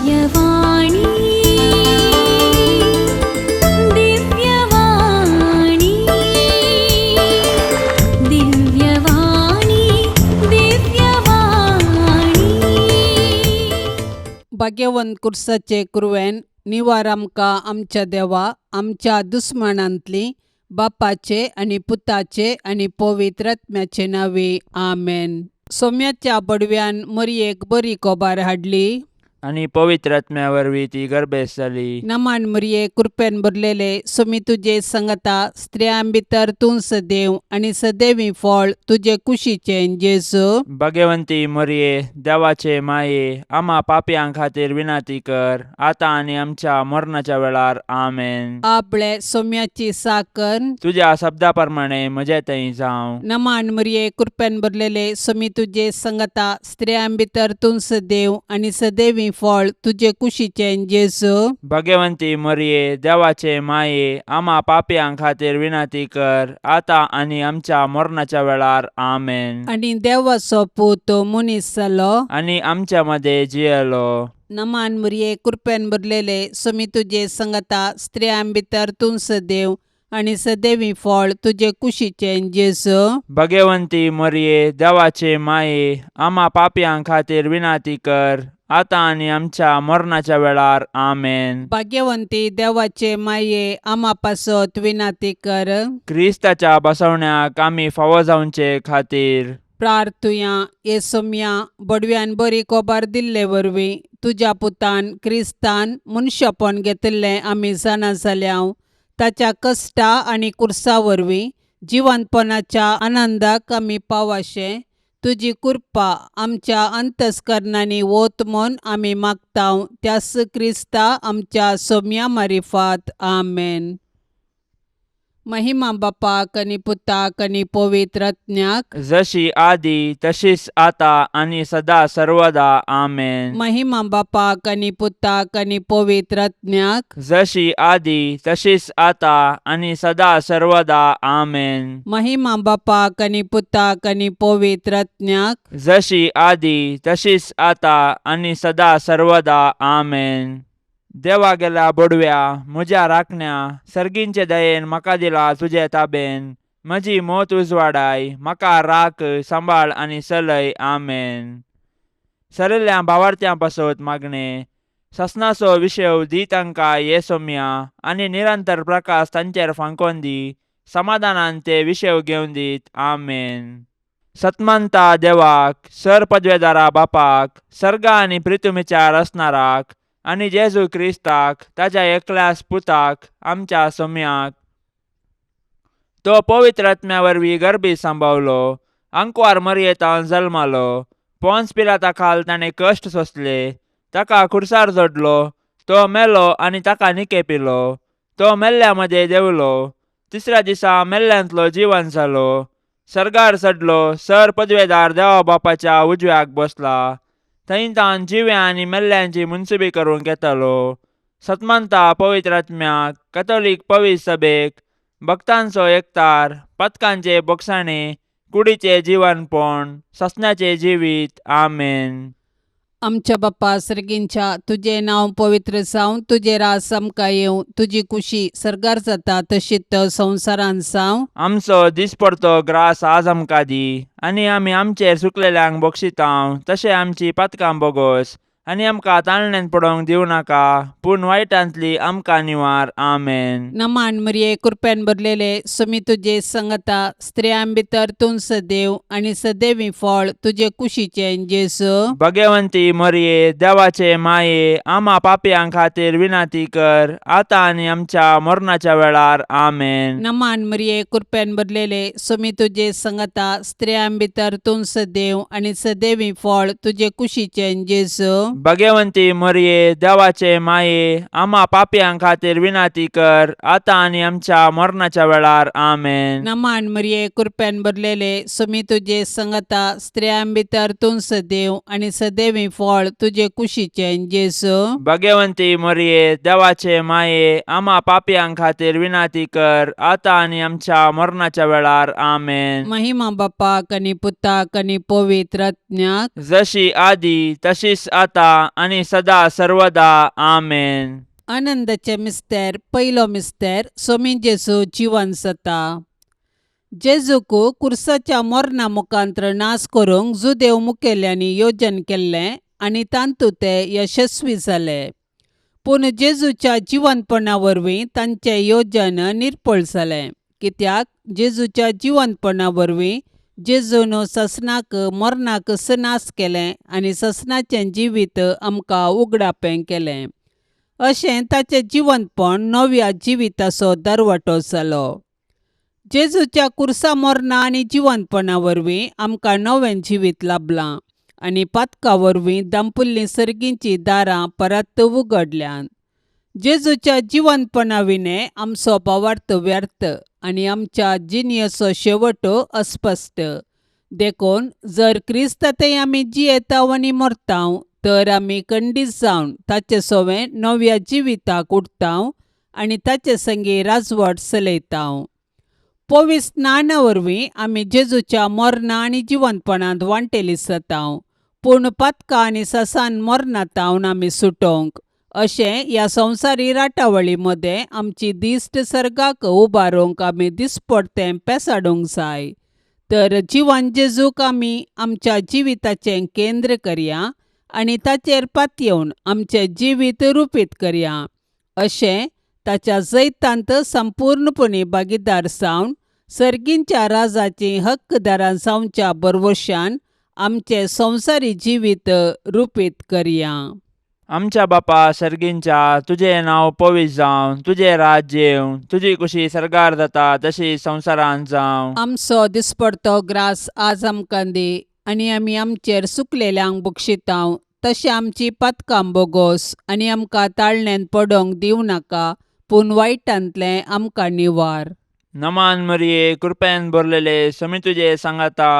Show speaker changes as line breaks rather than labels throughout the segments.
दिव्यवाणी, दिव्यवाणी, दिव्यवाणी, दिव्यवाणी.
भाग्यवंत कुर्साचे कुरवेन निवार आमकां आमच्या देवा आमच्या दुस्मानांतली बापाचे आनी पुताचे आनी पवित्र आत्म्याचे नांवे, आमेन. सोम्याच्या बडव्यान मरयेक बरी कोबार हाडली.
आनी पवित्र आत्म्या वरवीं ती गर्भेस्त जाली.
नमान मरये, कृपेन भरलेले, सोमी तुजे संगता, स्त्रियां भितर तूं सदैव आनी सदैवी फळ तुजे कुशीचें जेजू.
भगवंती मरये, देवाचे माये, आमा पापयां खातीर विनंती कर, आतां आनी आमच्या मरणाच्या वेळार. आमेन.
आपले सोम्याची साकर.
तुज्या शब्दा प्रमाणे म्हजे थंय जावं.
नमान मरये, कृपेन भरलेले, सोमी तुजे संगता, स्त्रियां भितर तूं सदैव आनी सदैवी फळ तुजे कुशीचें जेजू.
भगवंती मरये, देवाचे माये, आमा पापयां खातीर विनंती कर, आतां आनी आमच्या मरणाच्या वेळार. आमेन.
आनी देवाचो पूत मनीस जालो.
आनी आमच्या मदें जियेलो.
नमान मरये, कृपेन भरलेले, सोमी तुजे संगता, स्त्रियां भितर तूं सदैव आनी सदैवी फळ तुजे कुशीचें जेजू.
भगवंती मरये, देवाचे माये, आमा पापयां खातीर विनंती कर, आतां आनी आमच्या मरणाच्या वेळार. आमेन.
भाग्यवंती देवाचे माये, आमा पासत विनंती कर.
क्रिस्ताच्या बसवण्याक आमी फावो जावचे खातीर.
प्रार्थुया. ये सोम्या, बडव्यान बरी कोबार दिल्ले वरवीं तुज्या पुतान क्रिस्तान मनशापण घेतिल्लें आमी जाणा जाल्या. ताच्या कश्टा आनी कुर्सा वरवीं जिवंतपणाच्या आनंदाक आमी पावाशें तुजी कृपा आमच्या अंतस्करणांनी वत म्हूण आमी मागता, त्यास क्रिस्ता आमच्या सोम्या मारिफात. आमेन. महिमा बापाक आनी पुताक आनी पवित्र आत्म्याक.
जशी आदी तशीच आता आनी सदा सर्वदा. आमेन.
महिमा बापाक आनी पुताक आनी पवित्र आत्म्याक.
जशी आदी तशीच आता आनी सदा सर्वदा. आमेन.
महिमा बापाक आनी पुताक आनी पवित्र आत्म्याक.
जशी आदी तशीच आता आनी सदा सर्वदा. आमेन. देवा गेल्या बोडव्या, म्हज्या राखण्या, सर्गींचे दयेन म्हाका दिला तुजे ताबेन. म्हजी मोत उजवाडाय, म्हाका राख, सांबाळ आनी चलय. आमेन. सरिल्ल्या भावार्थ्यां पासत मागणें. ससनाचो विशेव दी तांकां ये सोम्या, आनी निरंतर प्रकाश तांचेर फांकोन दी. समाधानान ते विशेव घेवन दीत. आमेन. सतमंता देवाक, सर पदवेदारा बापाक, सर्गा आनी प्रितुमीच्या रचणाराक, आनी जेजू क्रिस्ताक, ताच्या एकल्याच पुताक, आमच्या सोम्याक, तो पवित्र आत्म्या वरवीं गर्भी सांबावलो, आंकवार मरयेतान जल्मालो, पोन्स पिलाता खाल ताणें कश्ट सोंसले, ताका खुर्सार जोडलो, तो मेलो आनी ताका निकेपिलो, तो मेल्ल्या मदें देंवलो, तिसऱ्या दिसा मेल्ल्यांतलो जिवन जालो, सर्गार चडलो, सर पदवेदार देवा बापाच्या उजव्याक बसला, थंय तावन जिव्या आनी मेल्ल्यांची मुनसुबी करूंक येतालो. सतमंता पवित्र आत्म्याक, कथोलीक पवित्र सभेक, भक्तांचो एकतार, पथकांचे बोगसाणे, कुडीचे जिवनपण, ससण्याचे जिवीत. आमेन.
आमच्या बाप्पा सर्गींच्या, तुजें नांव पवित्र जावं, तुजें राज आमकां येवं, तुजी कुशी सर्गार जाता तशीच संवसारांत जावं.
आमचो दिसपडतो ग्रास आज आमकां दी, आनी आमी आमचेर चुकलेल्यांक बक्षितांव तशें आमची पातकां बोगोस, आनी आमकां ताळण्यांत पडोवंक दिवं नाका, पूण वायटांतली आमकां निवार. आमेन.
नमान मरिये, कृपेन भरलेले, सुमी तुजे संगता, स्त्रियां भितर तूं सदैव आनी सदैवी फळ तुजे कुशीचें जेजू.
भगवंती मरिये, देवाचे माये, आमा पापयां खातीर विनंती कर, आतां आनी आमच्या मरणाच्या वेळार. आमेन.
नमान मरिये, कृपेन भरलेले, सुमी तुजे संगता, स्त्रियां भितर तूं सदैव आनी सदैवी फळ तुजे कुशीचें जेजू.
भगवंती मरिये, देवाचे माये, आमा पापयां खातीर विनंती कर, आतां आनी आमच्या मरणाच्या वेळार. आमेन.
नमान मरिये, कृपेन भरलेले, सुमी तुजे संगता, स्त्रियां भितर तूं सदैव आनी सदैवी फळ तुजे कुशीचें जेजू.
भगवंती मरिये, देवाचे माये, आमा पापयां खातीर विनंती कर, आतां आनी आमच्या मरणाच्या वेळार. आमेन.
महिमा बापाक आनी पुताक आनी पवित्र आत्म्याक.
जशी आदी तशीच आता आतां आनी सदा सर्वदा. आमेन.
आनंदाचे मिस्तेर. पयलो मिस्तेर, सोमी जेजू जिवन जाता. जेजूक कुर्साच्या मरणा मुखांत्र नाश करूंक जुदेव मुखेल्यांनी योजन केल्लें आनी तातूंत ते यशस्वी जाले. पूण जेजूच्या जिवनपणा वरवीं तांचें योजन निर्फळ जालें, कित्याक जेजूच्या जिवनपणा वरवीं जेजून ससनाक मरणाक नाश केलें आनी ससनाचें जिवीत आमकां उगडापें केलें. अशें ताचें जिवनपण नव्या जिविताचो दरवटो जालो. जेजूच्या कुर्सा मरणा आनी जिवनपणा वरवीं आमकां नवें जिवीत लाबलां आनी पातका वरवीं दांपुल्लीं सर्गींचीं दारां परत उगडल्यांत. जेजूच्या जिवनपणा विणें आमचो भावार्थ व्यर्थ आनी आमच्या जिणेचो शेवट अस्पश्ट. देखून जर क्रिस्तांतय आमी जियेताव आनी मरताव तर आमी खंडीत जावन ताचे सवें नव्या जिविताक उठताव आनी ताचे संगी राजवट चलयताव. पवित्र स्नाना वरवीं आमी जेजूच्या मरणा आनी जिवनपणांत वांटेली जाताव. पूण पातकां आनी ससान मरणांत आमी सुटोवंक अशें ह्या संवसारी राटावळी मदें आमची दिश्ट सर्गाक उबारूंक आमी दिसपडतें पेसाडूंक जाय. तर जिवन जेजूक आमी आमच्या जिविताचें केंद्र करया आनी ताचेर पातयेवन आमचें जिवीत रुपीत करया. अशें ताच्या जैतांत संपूर्णपणी भागीदार जावन सर्गींच्या राजाचीं हक्कदारां जावच्या भरवशान आमचें संवसारी जिवीत रुपीत करया.
आमच्या बापा सर्गींच्या, तुजें नांव पवित्र जावं, तुजें राज्य येवं, तुजी कुशी सर्गार जाता तशी संवसारांत जावं.
आमचो दिसपडतो ग्रास आज आमकां दी आनी आमी आमचेर सुकलेल्यांक बक्षितांव तशें आमची पातकां बोगोस आनी आमकां ताळण्यान पडोवंक दिवं नाका, पूण वायटांतलें आमकां निवार.
नमान मरिये, कृपेन भरलेले, समी तुजे सांगाता,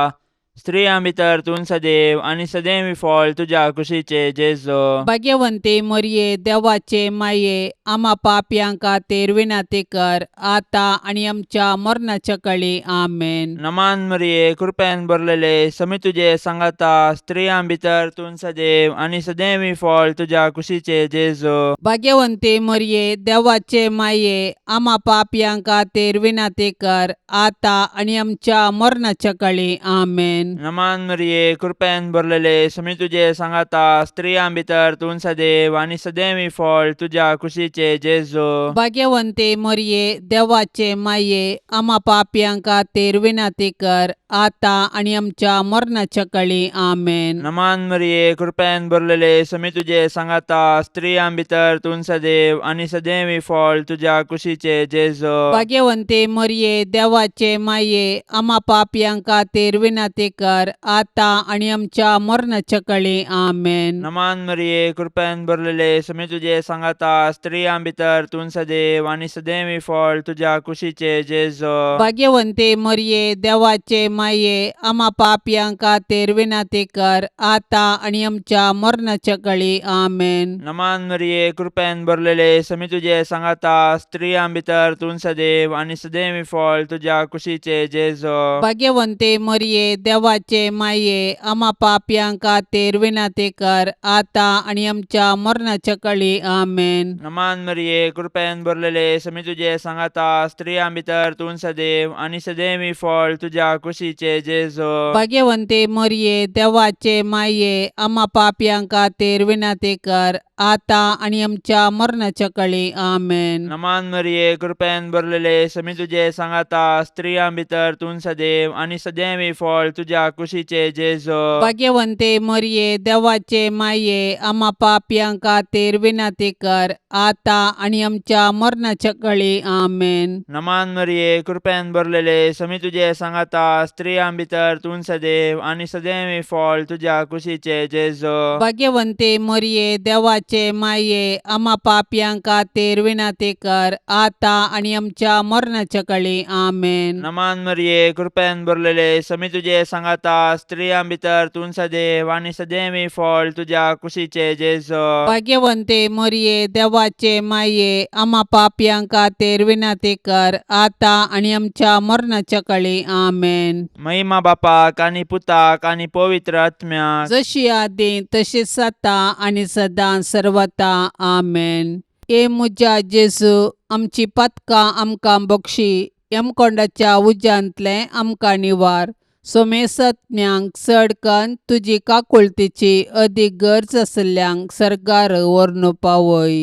स्त्रियां भितर तूं सदैव आनी सदैव फळ तुज्या कुशीचे जेजो.
भाग्यवंती मरिये, देवाचे माये, आमा पापयां खातीर विनंती कर, आतां आनी आमच्या मरणाच्या कळी. आमेन.
नमान मरिये, कृपेन भरलेले, समी तुजे सांगाता, स्त्रियां भितर तूं सदैव आनी सदैव फळ तुज्या कुशीचे जेजो.
भाग्यवंती मरिये, देवाचे माये, आमा पापयां खातीर विनंती कर, आतां आनी आमच्या मरणाच्या कळी. आमेन.
नमान मरिये, कृपेन भरलेले, समी तुजे सांगाता, स्त्रियां भितर तूं सदैव आनी सदैव फळ तुज्या कुशीचे जेजो.
भाग्यवंती मरिये, देवाचे माये, आमा पापयां खातीर विनंती कर, आतां आनी आमच्या मरणाच्या कळी. आमेन.
नमान मरिये, कृपेन भरलेले, समी तुजे सांगाता, स्त्रियां भितर तूं सदैव आनी सदैव फळ तुज्या कुशीचे जेजो.
भाग्यवंती मरिये, देवाचे माये, आमा पापयां खातीर विनंती कर, आतां आनी आमच्या मरणाच्या कळी. आमेन.
नमान मरिये, कृपेन भरलेले, समी तुजे सांगाता, स्त्रियां भितर तूं सदैव आनी सदैव फळ तुज्या कुशीचे जेजो.
भाग्यवंती मरिये, देवाचे माये, आमा पापयां खातीर विनंती कर, आतां आनी आमच्या मरणाच्या कळी. आमेन.
नमान मरिये, कृपेन भरलेले, समी तुजे सांगाता, स्त्रियां भितर तूं सदैव आनी सदैव फळ तुज्या कुशीचे जेजो.
भाग्यवंती मरिये, देवाचे माये, आमा पापयां खातीर विनंती कर, आतां आनी आमच्या मरणाच्या कळी. आमेन.
नमान मरिये, कृपेन भरलेले, समी तुजे सांगाता, स्त्रियां भितर तूं सदैव आनी सदैव फळ तुज्या कुशीचे जेजो.
भाग्यवंती मरिये, देवाचे माये, आमा पापयां खातीर विनंती कर, आतां आनी आमच्या मरणाच्या कळी. आमेन.
नमान मरिये, कृपेन भरलेले, समी तुजे सांगाता, स्त्रियां भितर तूं सदैव आनी सदैव फळ तुज्या कुशीचे जेजो.
भाग्यवंती मरिये, देवाचे माये, आमा पापयां खातीर विनंती कर, आतां आनी आमच्या मरणाच्या कळी. आमेन.
नमान मरिये, कृपेन भरलेले, समी तुजे सांगाता, स्त्रियां भितर तूं सदैव आनी सदैव फळ तुज्या कुशीचे जेजो.
भाग्यवंती मरिये, देवाचे देवाचे माये आमा पापयां खातीर विनंती कर आतां आनी आमच्या मरणाच्या कळी. आमेन.
नमान मरिये, कृपेन भरलेले, समी तुजे सांगाता, स्त्रियां भितर तूं सदैव आनी सदैवी फळ तुज्या कुशीचे जेजो.
भाग्यवंते मरिये, देवाचे माये, आमा पापयां खातीर विनंती कर आतां आनी आमच्या मरणाच्या कळी. आमेन.
महिमा बापाक आनी पुताक आनी पवित्र आत्म्याक.
जशी आदी तशीच आतां आनी सदां सर्वता. आमेन. ए म्हज्या जेजू, आमची पातकां आमकां बक्षी, यमकोंडाच्या उज्यांतलें आमकां निवार, सोमेसत्म्यांक चड कन्न तुजी काकुळतीची अदीक गरज आशिल्ल्यांक सर्गार व्हरून पावय.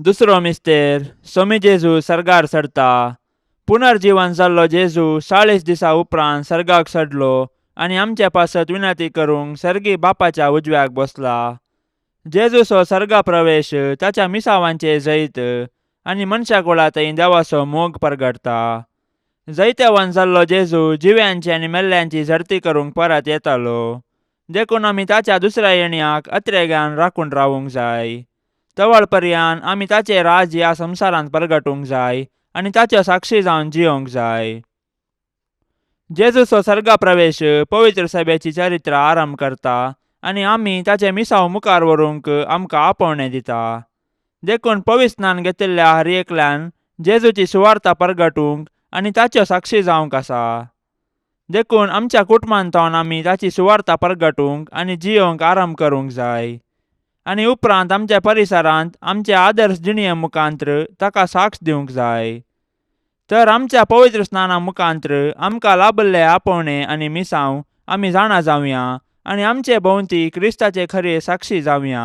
दुसरो मिस्तेर, सोमी जेजू सर्गार चडता. पुनर्जीवन जाल्लो जेजू 40 दिसा उपरांत सर्गाक चडलो आनी आमचे पासत विनंती करूंक सर्गी बापाच्या उजव्याक बसला. जेजूचो सर्गा प्रवेश ताच्या मिसावांचे जैत आनी मनशा कुळा थंय देवाचो मोग परगटता. जैतेवान जाल्लो जेजू जिव्यांची आनी मेल्ल्यांची झडती करूंक परत येतालो, देखून आमी ताच्या दुसऱ्या येण्याक अत्रेगान राखून रावूंक जाय. तवळ पर्यान आमी ताचें राज ह्या संवसारांत परगटूंक जाय आनी ताच्यो साक्षी जावन जियोंक जाय. जेजूचो सर्गा प्रवेश पवित्र सभेची चरित्र आरंभ करता आनी आमी ताचें मिसांव मुखार व्हरूंक आमकां आपोवणें दिता. देखून पवित्र स्नान घेतिल्ल्या हर एकल्यान जेजूची सुवार्ता परगटूंक आनी ताच्यो साक्षी जावंक आसा. देखून आमच्या कुटुंबांत आमी ताची सुवार्ता परगटूंक आनी जियोंक आरंभ करूंक जाय आनी उपरांत आमच्या परिसरांत आमचे आदर्श जिणये मुखांत्र ताका साक्ष दिवंक जाय. तर आमच्या पवित्र स्नाना मुखांत्र आमकां लाभल्ले आपोवणें आनी मिसांव आमी जाणा जावया आनी आमचे भोंवती क्रिस्ताचे खरे साक्षी जावया.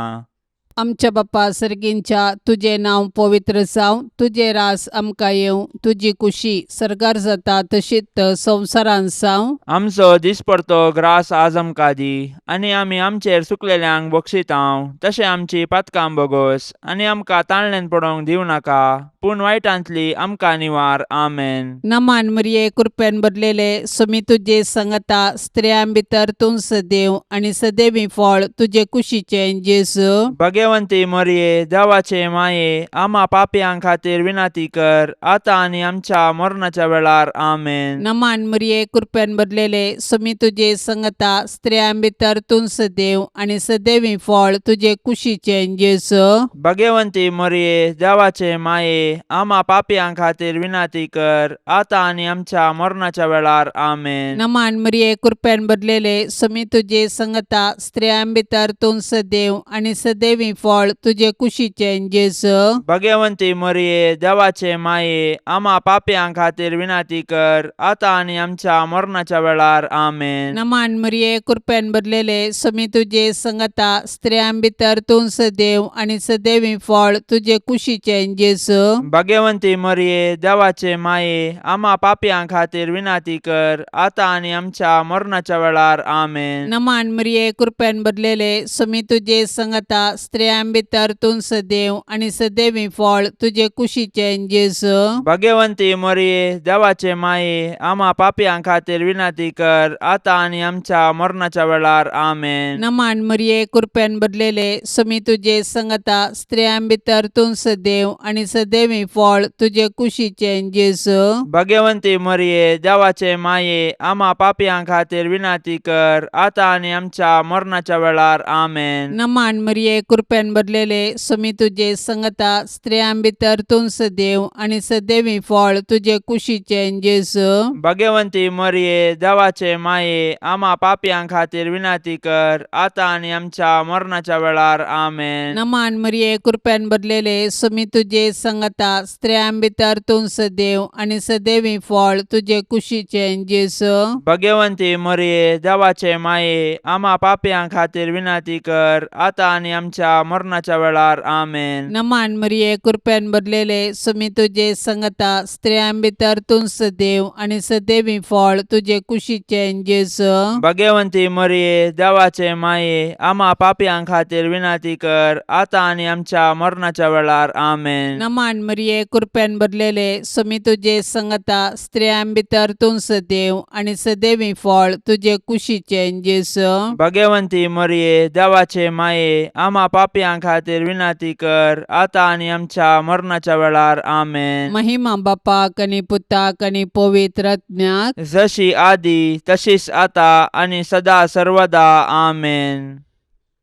आमच्या बापा सर्गींच्या, तुजें नांव पवित्र जावं, तुजें रास आमकां येवं, तुजी कुशी सर्गार जाता तशीच संवसारांत जावं.
आमचो दिसपडतो ग्रास आज आमकां दी आनी आमी आमचेर सुकलेल्यांक बक्षितांव तशें आमची पातकां बोगोस आनी आमकां ताळणेन पडोवंक दिवं नाका, पूण वायटांतली आमकां निवार. आमेन.
नमान मरिये, कृपेन भरलेले, सुमी तुजे संगता, स्त्रियां भितर तूं सदैव आनी सदैवी फळ तुजे कुशीचें जेजू.
भगवंती मरिये, देवाचे माये, आमा पापयां खातीर विनंती कर आतां आनी आमच्या मरणाच्या वेळार. आमेन.
नमान मरिये, कृपेन भरलेले, सुमी तुजे संगता, स्त्रियां भितर तूं सदैव आनी सदैवी फळ तुजे कुशीचें जेजू.
भगवंती मरिये, देवाचे माये, आमा पापयां खातीर विनंती कर आतां आनी आमच्या मरणाच्या वेळार. आमेन.
नमान मरिये, कृपेन भरलेले, सुमी तुजे संगता, स्त्रियां भितर तूं सदैव आनी सदैवी फळ तुजे कुशीचें जेजू.
भगवंती मरिये, देवाचे माये, आमा पापयां खातीर विनंती कर आतां आनी आमच्या मरणाच्या वेळार. आमेन.
नमान मरिये, कृपेन भरलेले, सुमी तुजे संगता, स्त्रियां भितर तूं सदैव आनी सदैवी फळ तुजे कुशीचें जेजू.
भगवंती मरिये, देवाचे माये, आमा पापयां खातीर विनंती कर आतां आनी आमच्या मरणाच्या वेळार. आमेन.
नमान मरिये, कृपेन भरलेले, सुमी तुजे संगता, स्त्रियां भितर तूं सदैव आनी सदैवी फळ तुजे कुशीचें जेजू.
भगवंती मरिये, देवाचे माये, आमा पापयां खातीर विनंती कर आतां आनी आमच्या मरणाच्या वेळार. आमेन.
नमान मरिये, कृपेन भरलेले, सुमी तुजे संगता, स्त्रियां भितर तूं सदैव आनी सदैवी फळ तुजे कुशीचें जेजू.
भगवंती मरिये, देवाचे माये, आमा पापयां खातीर विनंती कर आतां आनी आमच्या मरणाच्या वेळार. आमेन.
नमान मरिये, कृपेन भरलेले, सुमी तुजे संगता, स्त्रियां भितर तूं सदैव आनी सदैवी फळ तुजे कुशीचें जेजू.
भगवंती मरिये, देवाचे माये, आमा पापयां खातीर विनंती कर आतां आनी आमच्या मरणाच्या वेळार. आमेन.
नमान मरिये, कृपेन भरलेले, सुमी तुजे संगता, स्त्रियां भितर तूं सदैव आनी सदैवी फळ तुजे कुशीचें जेजू.
भगवंती मरिये, देवाचे माये, आमा पापयां खातीर विनंती कर आतां आनी आमच्या मरणाच्या वेळार. आमेन.
नमान मरिये, कृपेन भरलेले, सुमी तुजे संगता, स्त्रियां भितर तूं सदैव आनी सदैवी फळ तुजे कुशीचें जेजू.
भगवंती मरिये, देवाचे माये, आमा पापयां खातीर विनंती कर आतां आनी आमच्या मरणाच्या वेळार. आमेन.
नमान मरिये, कृपेन भरलेले, सुमी तुजे संगता, स्त्रियां भितर तूं सदैव आनी सदैवी फळ तुजे कुशीचें जेजू.
भगवंती मरिये, देवाचे माये, आमा पापयां पापयां खातीर विनंती कर आतां आनी आमच्या मरणाच्या वेळार. आमेन.
महिमा बापाक आनी पुताक आनी पवित्र आत्म्याक.
जशी आदी तशीच आता आनी सदा सर्वदा. आमेन.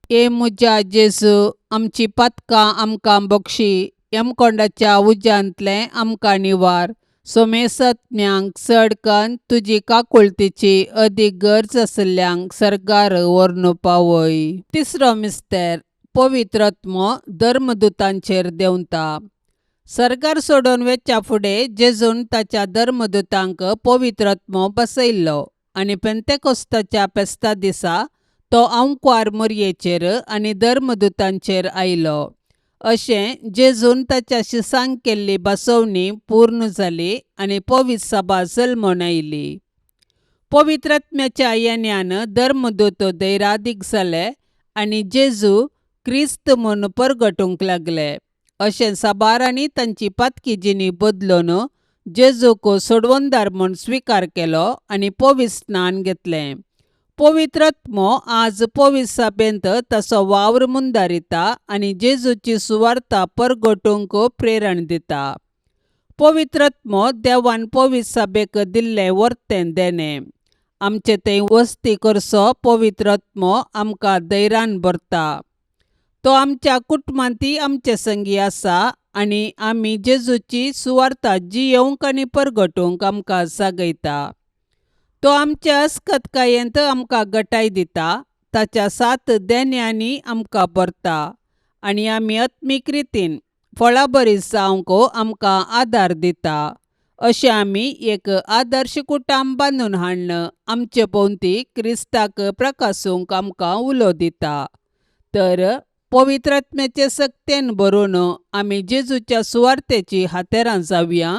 ए म्हज्या जेजू, आमची पातकां आमकां बक्षी, यमकोंडाच्या उज्यांतलें आमकां निवार, सोमेसत्म्यांक चड कन्न तुजी काकुळतीची अदीक गरज आशिल्ल्यांक सर्गार व्हरून पावय. तिसरो मिस्तेर, पवित्र आत्मो धर्मदुतांचेर देंवता. सर्गार सोडून वेच्या फुडें जेजून ताच्या धर्मदुतांक पवित्र आत्मो बसयल्लो आनी पेंतेकोस्ताच्या फेस्ता दिसा तो आंकवार मोरयेचेर आनी धर्मदुतांचेर आयलो. अशें जेजून ताच्या शिसांक केल्ली बसवणी पूर्ण जाली आनी पवित्र सभा जल्मून आयली. पवित्र आत्म्याच्या येण्यान धर्मदूत धैरादीक जाले आनी जेजू क्रिस्त म्हूण परगटूंक लागले. अशें साबारांनी तांची पातकी जिणी बदलून जेजूक सोडवणदार म्हूण स्विकार केलो आनी पवित्र स्नान घेतलें. पवित्र आत्मो आज पवित्र सभेंत ताचो वावर मुंदारिता आनी जेजूची सुवार्ता परगटूंक प्रेरण दिता. पवित्र आत्मो देवान पवित्र सभेक दिल्लें वर्तें देणें. आमचे थंय वस्ती करचो पवित्र आत्मो आमकां धैर्यान भरता. तो आमच्या कुटुंबांतय आमचे संगी आसा आनी आमी जेजूची सुवार्ता जियेवंक आनी परगटूंक आमकां जागयता. तो आमच्या अस्कतकायेंत आमकां गटाय दिता, ताच्या सात देण्यांनी आमकां भरता आनी आमी आत्मीक रितीन फळाबरी जावंक आमकां आदार दिता. अशें आमी एक आदर्श कुटुंब बांदून हाडून आमचे भोंवती क्रिस्ताक प्रकासूंक आमकां उलो दिता. तर पवित्र आत्म्याचे सक्तेन भरून आमी जेजूच्या सुवार्तेची हातेरां जावया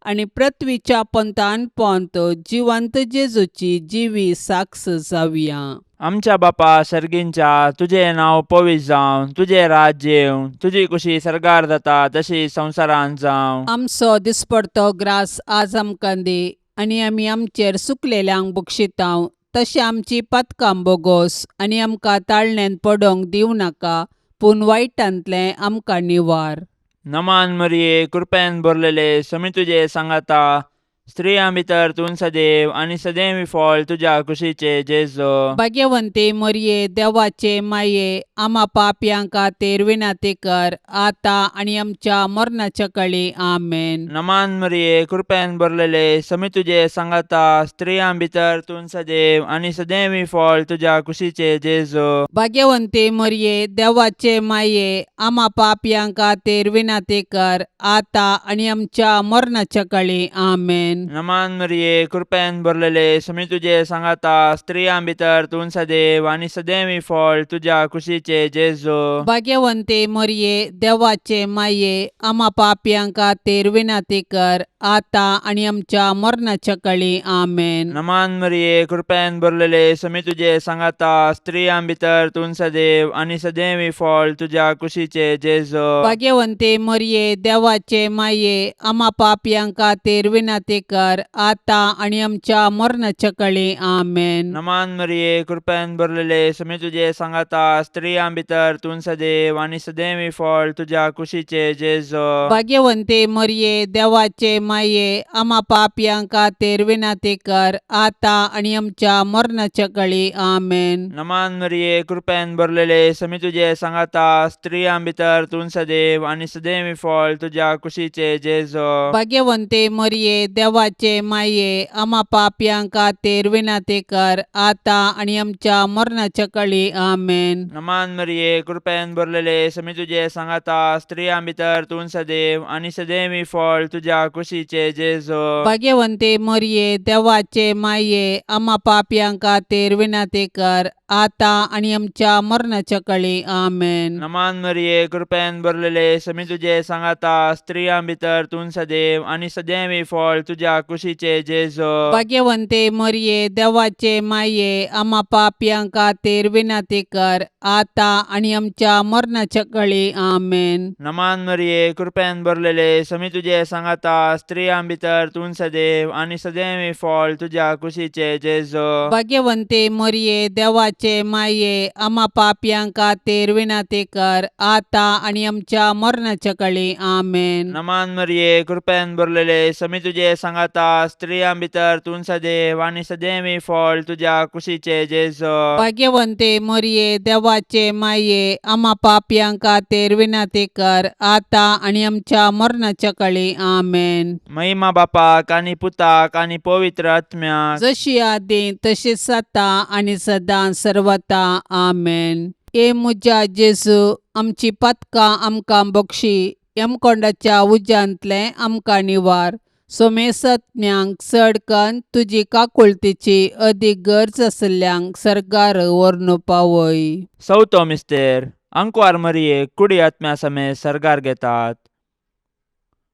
आनी पृथ्वीच्या पंथान पोंत जिवंत जेजूची जिवी साक्ष जावया.
आमच्या बापा सर्गींच्या, तुजें नांव पवित्र जावं, तुजें राज्य येवं, तुजी कुशी सर्गार जाता तशी संवसारांत जावं.
आमचो दिसपडतो ग्रास आज आमकां दी आनी आमी आमचेर सुकलेल्यांक बक्षितांव तशें आमची पातकां बोगोस आनी आमकां ताळण्यांत पडोंक दिवं नाका, पूण वायटांतलें आमकां निवार.
नमान मरिये, कृपेन भरलेले, समी तुजे सांगाता, स्त्रियां भितर तूं सदैव आनी सदैव फळ तुज्या कुशीचे जेजू.
भाग्यवंती मरिये, देवाचे माये, आमा पापयां खातीर विनंती कर आतां आनी आमच्या मरणाच्या कळी. आमेन.
नमान मरिये, कृपेन भरलेले, समी तुजे सांगाता, स्त्रियां भितर तूं सदैव आनी सदैव फळ तुज्या कुशीचे जेजू.
भाग्यवंती मरिये, देवाचे माये, आमा पापयां खातीर विनंती कर आतां आनी आमच्या मरणाच्या कळी. आमेन.
नमान मरिये, कृपेन भरलेले, समी तुजे सांगाता, स्त्रियां भितर तूं सदैव आनी सदैव फळ तुज्या कुशीचे जेजू.
भाग्यवंती मरिये, देवाचे माये, आमा पापयां खातीर विनंती कर आतां आनी आमच्या मरणाच्या कळी. आमेन.
नमान मरिये, कृपेन भरलेले, समी तुजे सांगाता, स्त्रियां भितर तूं सदैव आनी सदैव फळ तुज्या कुशीचे जेजू.
भाग्यवंती मरिये, देवाचे माये, आमा पापयां खातीर विनंती कर आतां आनी आमच्या मरणाच्या कळी. आमेन.
नमान मरिये, कृपेन भरलेले, समी तुजे सांगाता, स्त्रियां भितर तूं सदैव आनी सदैव फळ तुज्या कुशीचे जेजू.
भाग्यवंती मरिये, देवाचे माये, आमा पापयां खातीर विनंती कर आतां आनी आमच्या मरणाच्या कळी. आमेन.
नमान मरिये, कृपेन भरलेले, समी तुजे सांगाता, स्त्रियां भितर तूं सदैव आनी सदैव फळ तुज्या कुशीचे जेजू.
भाग्यवंती मरिये, देवाचे माये, आमा पापयां खातीर विनंती कर आतां आनी आमच्या मरणाच्या कळी. आमेन.
नमान मरिये, कृपेन भरलेले, समी तुजे सांगाता, स्त्रियां भितर तूं सदैव आनी सदैव फळ तुज्या कुशीचे जेजू.
भाग्यवंती मरिये, देवाचे माये, आमा पापयां खातीर विनंती कर आतां आनी आमच्या मरणाच्या कळी. आमेन.
नमान मरिये, कृपेन भरलेले, समी तुजे सांगाता, स्त्रियां भितर तूं सदैव आनी सदैव फळ तुज्या तुज्या कुशीचे जेजो.
भाग्यवंते मरिये, देवाचे माये, आमा पापयां खातीर विनंती कर, आतां आनी आमच्या मरणाच्या कळी. आमेन.
नमान मरिये, कृपेन भरलेले, समी तुजे सांगाता, स्त्रियां भितर तूं सदैव आनी सदैव फळ तुज्या कुशीचे जेजो.
भाग्यवंते मरिये, देवाचे माये, आमा पापयां खातीर विनंती कर, आतां आनी आमच्या मरणाच्या कळी. आमेन.
नमान मरिये, कृपेन भरलेले, समी तुजे सांगाता, स्त्रियां भितर तूं सदैव आनी सदैव फळ तुज्या कुशीचे जेजो.
भाग्यवंते मरिये, देवाचे माये, आमा पापयां खातीर विनंती कर, आतां आनी आमच्या मरणाच्या कळी. आमेन.
महिमा बापाक आनी पुताक आनी पवित्र आत्म्याक.
जशी आदी तशीच आतां आनी सदां सर्वता. आमेन. हे म्हज्या जेजू, आमची पातकां आमकां बक्षी, यमकोंडाच्या उज्यांतलें आमकां निवार, सोमेसत्म्यांक चड कन्न तुजी काकुळतीची अदीक गरज आशिल्ल्यांक सर्गार व्हरून पावय.
चवथो मिस्तेर. आंकवार मरियेक कुडी आत्म्या समेत सर्गार घेतात.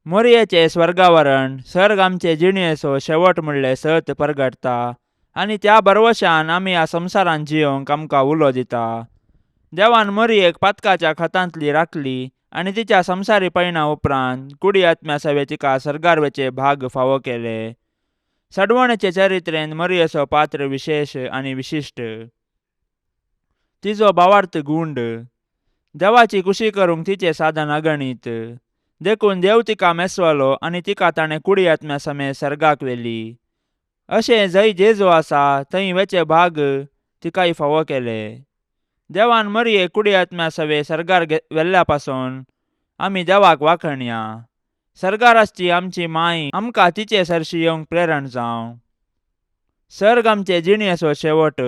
मोरयेचें स्वर्गावरण सर्ग आमचे जिणेचो शेवट म्हणलें सत परगटता आनी त्या भरवशान आमी ह्या संवसारांत जियोंक आमकां उलो दिता. देवान मोरयेक पातकाच्या खतांतली राखली आनी तिच्या संवसारी पयणा उपरांत कुडी आत्म्या सवे तिका सर्गार वचे भाग फावो केले. सडवणेचे चरित्रेन मोरयेचो पात्र विशेश आनी विशिश्ट. तिजो भावार्थ गुंड, देवाची कुशी करूंक तिचें साधन अगणीत, देखून देव तिका मेसवलो आनी तिका ताणें कुडी आत्म्या समेत सर्गाक व्हेली. अशें जंय जेजू आसा थंय वेचे भाग तिकाय फावो केले. देवान मरियेक कुडी आत्म्या सवे सर्गार व्हेल्ल्या पासून आमी देवाक वाखणया. सर्गार आसची आमची माय आमकां तिचे सरशी येवंक प्रेरण जावं. सर्ग आमचे जिणेचो शेवट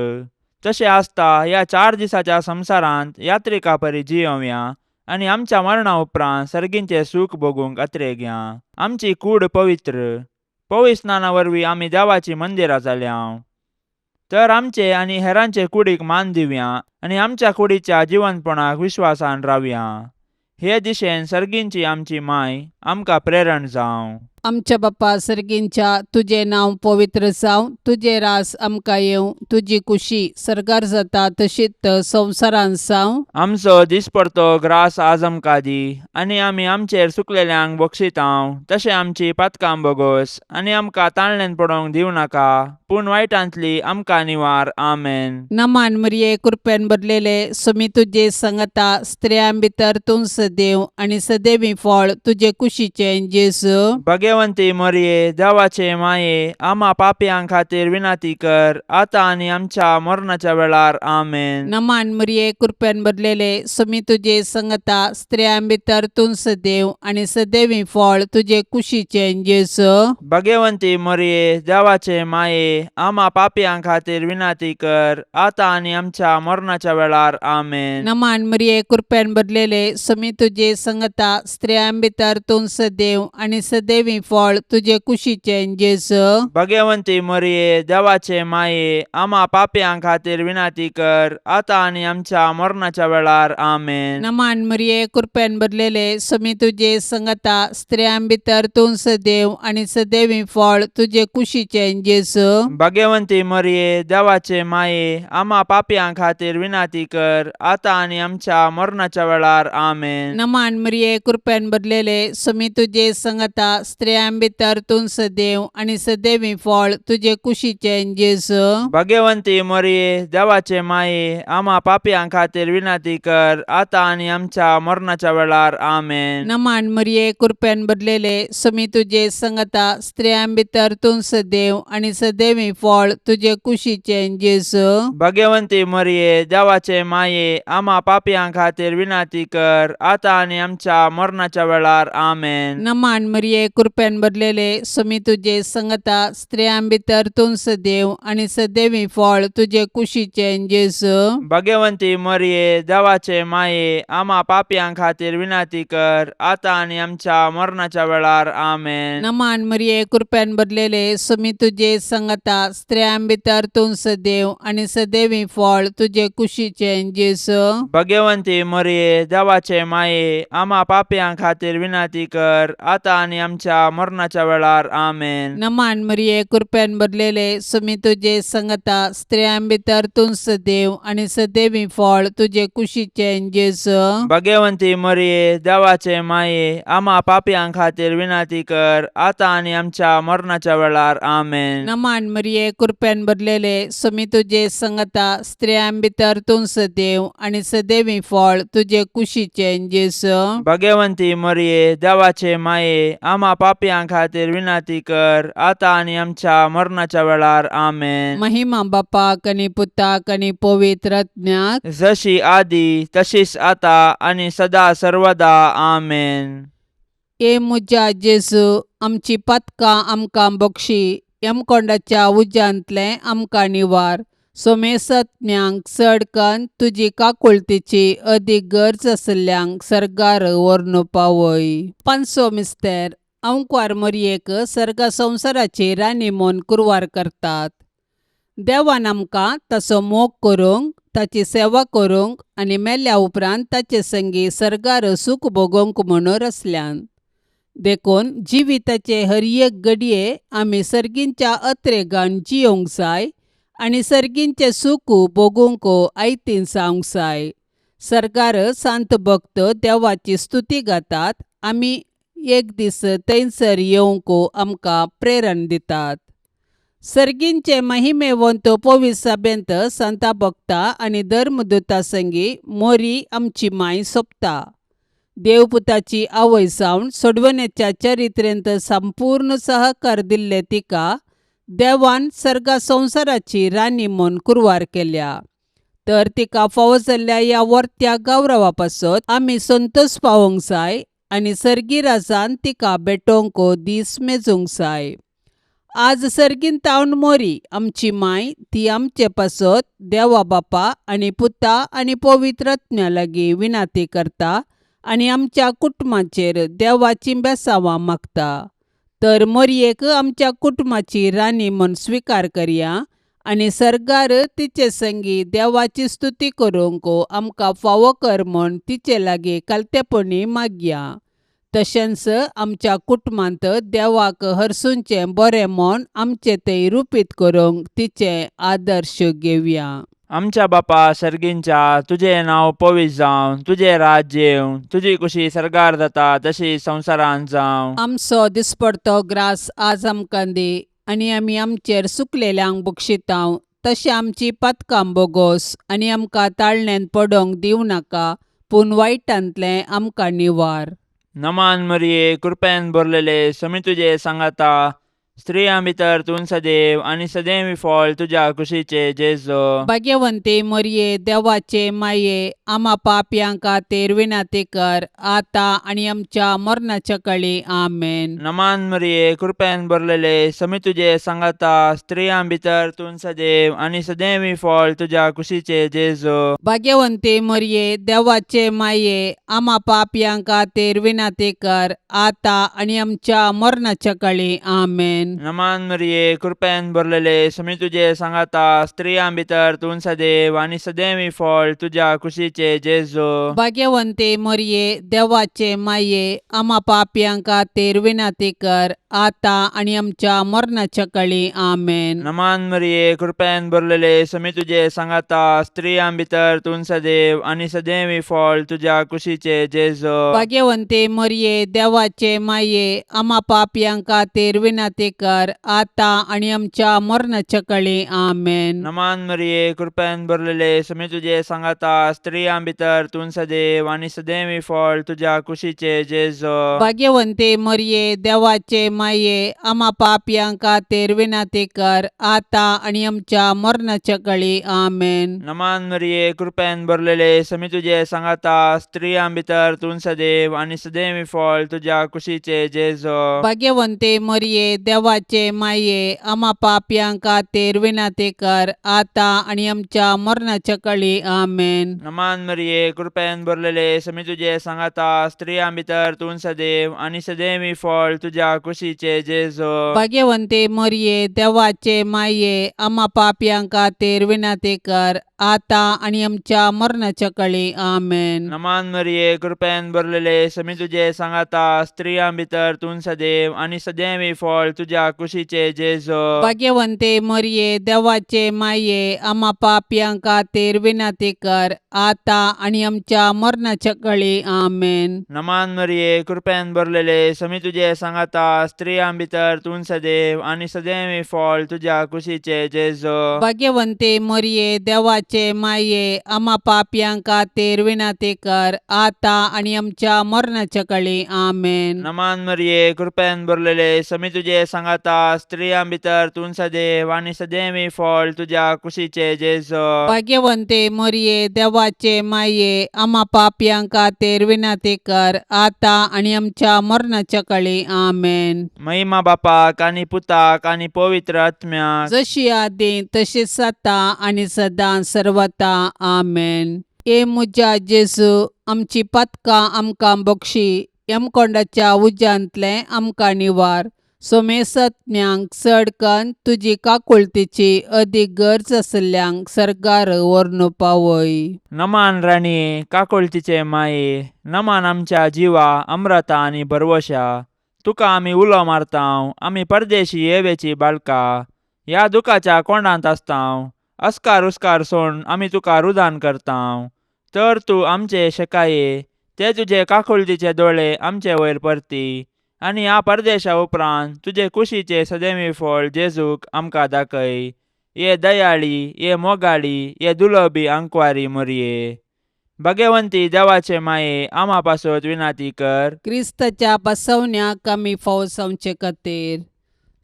तशें आसता ह्या 4 दिसाच्या संवसारांत यात्रिका परी जियोवया आनी आमच्या मरणा उपरांत सर्गींचें सूख भोगूंक अत्रेगया. आमची कूड पवित्र पवित्र स्नाना वरवीं आमी देवाचीं मंदिरां जाल्या, तर आमचे आनी हेरांचे कुडीक मान दिवया आनी आमच्या कुडीच्या जिवनपणाक विश्वासान रावया. हे दिशेन सर्गींची आमची माय आमकां प्रेरण जावं.
आमच्या बापा सर्गींच्या, तुजें नांव पवित्र जावं, तुजें रास आमकां येवं, तुजी कुशी सर्गार जाता तशीच संवसारांत जावं.
आमचो दिसपडतो ग्रास आज आमकां दी आनी आमी आमचेर चुकलेल्यांक बक्षितांव तशें आमची पातकां बोगोस आनी आमकां ताणल्यान पडोवंक दिवं नाका, पूण वायटांतली आमकां निवार. आमेन.
नमान मरिये, कृपेन भरलेले, सुमी तुजे संगता, स्त्रियां भितर तूं सदैव आनी सदैवी फळ तुजे कुशीचें जेजू.
भगवंती मरिये, देवाचे माये, आमा पापयां खातीर विनंती कर, आतां आनी आमच्या मरणाच्या वेळार. आमेन.
नमान मरिये, कृपेन भरलेले, सुमी तुजे संगता, स्त्रियां भितर तूं सदैव आनी सदैवी फळ तुजे कुशीचें जेजू.
भगवंती मरिये, देवाचे माये, आमा पापयां खातीर विनंती कर, आतां आनी आमच्या मरणाच्या वेळार. आमेन.
नमान मरिये, कृपेन भरलेले, सुमी तुजे संगता, स्त्रियां भितर तूं सदैव आनी सदैवी फळ तुजे कुशीचें जेजू.
भगवंती मरिये, देवाचे माये, आमा पापयां खातीर विनंती कर, आतां आनी आमच्या मरणाच्या वेळार. आमेन.
नमान मरिये, कृपेन भरलेले, सुमी तुजे संगता, स्त्रियां भितर तूं सदैव आनी सदैवी फळ तुजे कुशीचें जेजू.
भगवंती मरिये, देवाचे माये, आमा पापयां खातीर विनंती कर, आतां आनी आमच्या मरणाच्या वेळार. आमेन.
नमान मरिये, कृपेन भरलेले, सुमी तुजे संगता, स्त्रियां भितर तूं सदैव आनी सदैवी फळ तुजे कुशीचें जेजू.
भगवंती मरिये, देवाचे माये, आमा पापयां खातीर विनंती कर, आतां आनी आमच्या मरणाच्या वेळार. आमेन.
नमान मरिये, कृपेन भरलेले, सुमी तुजे संगता, स्त्रियां भितर तूं सदैव आनी सदैवी फळ तुजे कुशीचें जेजू.
भगवंती मरिये, देवाचे माये, आमा पापयां खातीर विनंती कर, आतां आनी आमच्या मरणाच्या वेळार. आमेन.
नमान मरिये, कृपेन भरलेले, सुमी तुजे संगता, स्त्रियां भितर तूं सदैव आनी सदैवी फळ तुजे कुशीचें जेजू.
भगवंती मरिये, देवाचे माये, आमा पापयां खातीर विनंती कर, आतां आनी आमच्या मरणाच्या वेळार. आमेन.
नमान मरिये, कृपेन भरलेले, सुमी तुजे संगता, स्त्रियां भितर तूं सदैव आनी सदैवी फळ तुजे कुशीचें जेजू.
भगवंती मरिये, देवाचे माये, आमा पापयां खातीर विनंती कर, आतां आनी आमच्या आमच्या मरणाच्या वेळार. आमेन.
नमान मरिये, कृपेन भरलेले, सुमी तुजे संगता, स्त्रियां भितर तूं सदैव आनी सदैवी फळ तुजे कुशीचें जेजू.
भगवंती मरिये, देवाचे माये, आमा पापयां खातीर विनंती कर, आतां आनी आमच्या मरणाच्या वेळार. आमेन.
नमान मरिये, कृपेन भरलेले, सुमी तुजे संगता, स्त्रियां भितर तूं सदैव आनी सदैवी फळ तुजे कुशीचें जेजू.
भगवंती मरिये, देवाचे माये, आमा पापयां खातीर विनंती कर, आतां आनी आमच्या मरणाच्या वेळार. आमेन.
महिमा बापाक आनी पुताक आनी पवित्र आत्म्याक.
जशी आदी तशीच आता आनी सदा सर्वदा. आमेन.
ए म्हज्या जेजू, आमची पातकां आमकां बक्षी, यमकोंडाच्या उज्यांतलें आमकां निवार, सोमेसत्म्यांक चड कन्न तुजी काकुळतीची अदीक गरज आशिल्ल्यांक सर्गार व्हरून पावय. पांचसो मिस्तेर. अंकवार मोरयेक सर्गा संवसाराची राणी म्हूण कुरवार करतात. देवान आमकां ताचो मोग करूंक, ताची सेवा करूंक आनी मेल्या उपरांत ताचे संगी सर्गार सूख भोगोवंक म्हणून रचल्यान. देखून जिविताचे हर एक घडये आमी सर्गींच्या अत्रेगान जियोंक जाय आनी सर्गींचें सूख भोगूंक आयतीन जावंक जाय. सर्गार सांत भक्त देवाची स्तुती गातात, आमी एक दीस थंयसर येवंक आमकां प्रेरण दितात. सर्गींचे महिमेवंत पवित्र सभेंत संता भक्ता आनी धर्मदूता संगी मोरी आमची माय सोंपता. देवपुताची आवय जावन सोडवण्याच्या चरित्रेंत संपूर्ण सहकार दिल्ले तिका देवान सर्गा संवसाराची राणी म्हूण कुरवार केल्या. तर तिका फावो जाल्ल्या ह्या वर्त्या गौरवा पासत आमी संतोश पावोवंक जाय आनी सर्गी राजान तिका भेटोवंक दीस मेजूंक जाय. आज सर्गीन तावन मोरी आमची माय ती आमचे पासत देवा बापा आनी पुता आनी पवित्र आत्म्या लागीं विनाती करता आनी आमच्या कुटुंबाचेर देवाची बेसांवां मागता. तर मोरयेक आमच्या कुटुंबाची राणी म्हूण स्विकार करया आनी सर्गार तिचे संगी देवाची स्तुती करूंक आमकां फावो कर म्हूण तिचे लागीं कालतेपणी मागया. तशेंच आमच्या कुटुंबांत देवाक हरसूंचें बरें म्हूण आमचें तें रुपीत करूंक तिचें आदर्श घेवया.
आमच्या बापा सर्गींच्या, तुजें नांव पवित्र जावं, तुजें राज्य येवं, तुजी कुशी सर्गार जाता तशी संवसारांत जावं.
आमचो दिसपडतो ग्रास आज आमकां दी आनी आमी आमचेर सुकलेल्यांक बक्षितांव तशें आमची पातकां बोगोस आनी आमकां ताळण्यांत पडोवंक दिवं नाका, पूण वायटांतलें आमकां निवार.
नमान मरिये, कृपेन भरलेले, समी तुजे सांगाता, स्त्रियां भितर तूं सदैव आनी सदैव फळ तुज्या कुशीचे जेजो.
भाग्यवंती मोरये, देवाचे माये, आमा पापयां खातीर विनंती कर, आतां आनी आमच्या मरणाच्या कळी. आमेन.
नमान मरिये, कृपेन भरलेले, समी तुजे सांगाता, स्त्रियां भितर तूं सदैव आनी सदैव फळ तुज्या कुशीचे जेजो.
भाग्यवंती मोरये, देवाचे माये, आमा पापयां खातीर विनंती कर, आतां आनी आमच्या मरणाच्या कळी. आमेन.
नमान मरिये, कृपेन भरलेले, समी तुजे सांगाता, स्त्रियां भितर तूं सदैव आनी सदैव फळ तुज्या कुशीचे जेजो.
भाग्यवंती मोरये, देवाचे माये, आमा पापयां खातीर विनंती कर, आतां आनी आमच्या मरणाच्या कळी. आमेन.
नमान मरिये, कृपेन भरलेले, समी तुजे सांगाता, स्त्रियां भितर तूं सदैव आनी सदैव फळ तुज्या कुशीचे जेजो.
भाग्यवंती मोरये, देवाचे माये, आमा पापयां खातीर विनंती कर, आतां आनी आमच्या मरणाच्या कळी. आमेन.
नमान मरिये, कृपेन भरलेले, समी तुजे सांगाता, स्त्रियां भितर तूं सदैव आनी सदैव फळ तुज्या कुशीचे जेजो.
भाग्यवंती मोरये, देवाचे माये, आमा पापयां खातीर विनंती कर, आतां आनी आमच्या मरणाच्या कळी. आमेन.
नमान मरिये, कृपेन भरलेले, समी तुजे सांगाता, स्त्रियां भितर तूं सदैव आनी सदैव फळ तुज्या कुशीचे जेजो.
भाग्यवंती मोरये, देवाचे माये, आमा पापयां खातीर विनंती कर, आतां आनी आमच्या मरणाच्या कळी. आमेन.
नमान मरिये, कृपेन भरलेले, समी तुजे सांगाता, स्त्रियां भितर तूं सदैव आनी सदैव फळ तुज्या कुशीचे जेजो.
भाग्यवंती मोरये, देवाचे माये, आमा पापयां खातीर विनंती कर, आतां आनी आमच्या मरणाच्या कळी. आमेन.
नमान मरिये, कृपेन भरलेले, समी तुजे सांगाता, स्त्रियां भितर तूं सदैव आनी सदैवी फळ तुज्या कुशीचे जेजो.
भाग्यवंते मरिये, देवाचे माये, आमा पापयां खातीर विनंती कर, आतां आनी आमच्या मरणाच्या कळी. आमेन.
नमान मरिये, कृपेन भरलेले, समी तुजे सांगाता, स्त्रियां भितर तूं सदैव आनी सदैवी फळ तुज्या कुशीचे जेजो.
भाग्यवंते मरिये, देवाचे माये, आमा पापयां खातीर विनंती कर, आतां आनी आमच्या मरणाच्या कळी. आमेन.
नमान मरिये, कृपेन भरलेले, समी तुजे सांगाता, स्त्रियां भितर तूं सदैव आनी सदैवी फळ तुज्या कुशीचे जेजो.
भाग्यवंते मरिये, देवाचे माये, आमा पापयां खातीर विनंती कर, आतां आनी आमच्या मरणाच्या कळी. आमेन.
महिमा बापाक आनी पुताक आनी पवित्र आत्म्याक.
जशी आदी तशीच आतां आनी सदां सर्वता. आमेन. ए म्हज्या जेजू, आमची पातकां आमकां बक्षी, यमकोंडाच्या उज्यांतलें आमकां निवार, सोमेसज्ञांक चड कन्न तुजी काकुळतीची अदीक गरज आशिल्ल्यांक सर्गार व्हरून पावय.
नमान राणये, काकुळतीचे माये, नमान आमच्या जिवा अम्रता आनी भरवशा, तुका आमी उलो मारतांव, आमी परदेशी येवेची बाळका, ह्या दुखाच्या कोंडांत आसतांव, अस्कार उस्कार सोण आमी तुका रुदान करतांव, तर तूं आमचे शेकाये ते तुजे काकुळतीचे दोळे आमचे वयर परती आनी ह्या परदेशा उपरांत तुजे कुशीचे सदैवी फळ जेजूक आमकां दाखय. ये दयाळी, ये मोगाळी, ये दुलबी आंकवारी मोरये, भगवंती देवाचे माये, आमा पासत विनाती कर.
क्रिस्ताच्या बसवण्याक आमी फावो जावचे खातीर